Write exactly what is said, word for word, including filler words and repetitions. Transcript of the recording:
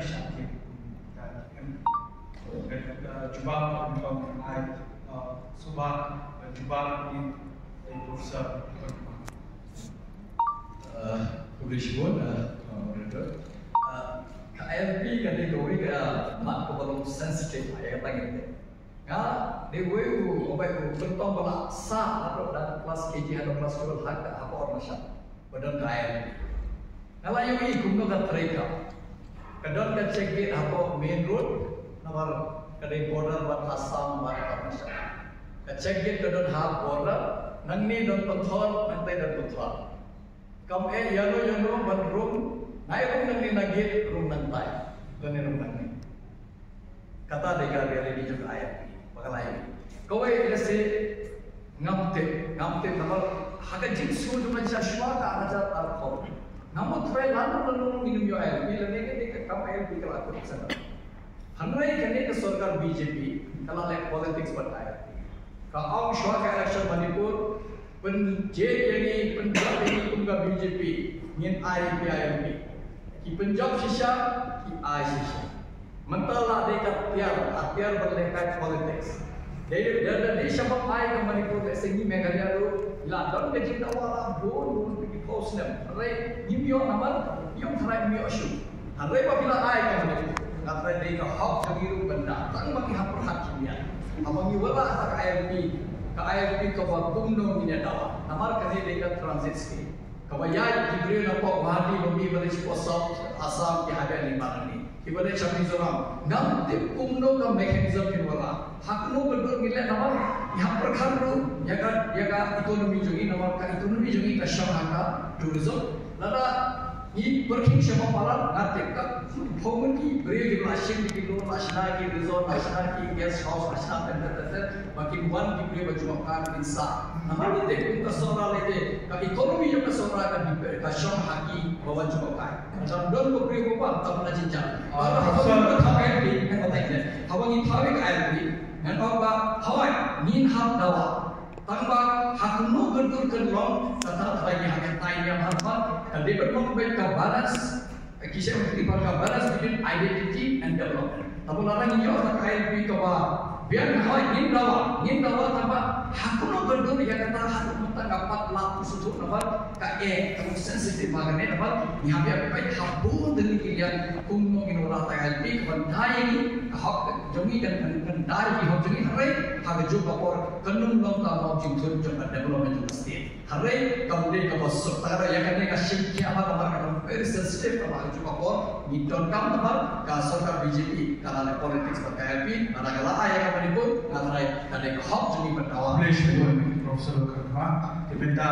Ka jubab ka ai suba ka jubab ni ai kursa. Khublei shibun moderator. Ka I L P ka dei kawei ka mat kaba long sensitive ïa ka tang ïa te. Nga dei wei u uba u kyrtong ba la sah naduh da klas K G haduh klas twelve ha ka hapoh Arunachal ba don ka I L P. Nga la ïohi kumno ka trei ka. Ka don ka check gate hapoh main road namar ka dei border bad Assam bad Arunachal. Ka check gate ka don ha border, nangne don pathor, nangtai don pathor. Kam eh ïano ïano ban rung, nai rung nangne na gate, rung nangtai. Lane rung nangne. Kata dei ka reality jong ka I L P. Ba ka la ïohi. Kawei lehse ngam tip, ngam tip namar ha ka jingsngew jong nga shuwa ka ar hajar arphew. Ngam thrang lano lano ngin ym ïoh I L P lane ka dei ka kam I L P ka la kut sana. Hynrei kane ka sorkar B J P ka la leh politics bad I L P. Ka ong shuwa ka election Manipur, pynjied ïa ngi, pynjop ïa ngi kum ka B J P, ngin ai ïa phi I L P. Ki pynjop shisha, ki ai shisha. Mynta la dei ka tiar, ka tiar ban lehkai politics. Dei, dei, dei, dei sha ba ai ka Manipur lehse ngi Meghalaya ruh la don ka jingdawa la bun bun ki phew snem. Hynrei ngim ïoh namar ïoh tharai ngim ïoh shuh. Hynrei ba phi la ai ka Manipur, nga tharai dei ka hok jong ngi ruh ban da tang ba ngi hap pyrkhat khyndiat. Haba ngi wanrah ka I L P, ka I L P kaba kumno ngin ïa dawa. Namar kane dei ka transit scheme. Kaba ïaid ki briew na pok Guwahati, Lumbi, ba leit sha Assam, Assam ki hap ïaid lyngba nangne. Kiba leit sha Mizoram, ngam tip kumno ka mechanism kin wanrah. Ha kano ka dur ngi leh namar ngi hap pyrkhat ruh ïa ka, ïa ka economy jong ngi namar ka economy jong ngi ka shong ha ka tourism. Lada ngi pyrkhing sha ba palat, nga tip ka phew ngut ki briew kiba la shim ki loan, la shna ki resort, la shna ki guest house, la shna teng teng teng teng. Ba kin wan ki briew ba jngohkai kin sah. Namar lei te kum ka Sohra lei te ka economy jong ka Sohra ka depend, ka shong ha ki ba wan jngohkai. Ka dang don ka briew ba wan tang na jingjia. Ah, haba ngi thaw I L P, ngan batai ne. Haba ngi thaw ka I L P, ngan ong ba hawai ngin hap dawa. Tang ba ha kano ka dur kan long, kata kata ngi hap tai ngi hap, ka dei ban long ka balance. Ki shem ki par ka balance between identity and development. Tabo lada ngi ïoh ka I L P kaba biang, hoi ngin dawa, ngin dawa tang ba ha kano ka dur ïa kata ha kano ka dur ka pat la u suthu namar ka eh ka sensitive ba kane namar ngi hap ïa peit ha bun de ki liang kumno ngin wanrah ka I L P kaba dei ïa ngi ka hok jong ngi kan kan dei ki hok jong ngi hynrei ha ka juk ka por kan ym long ka mawjingthut jong ka development jong ka state. Hynrei kam dei kaba suk, tang ïa kane nga shim khia ba namar ka long very sensitive, kaba ha kajuh ka por ngi donkam namar ka sorkar B J P ka la leh politics bad ka I L P, lada ka la ai ïa ka Manipur, nga tharai ka dei ka hok jong ngi ban dawa. Khublei shibun Professor Kharkongma. Te mynta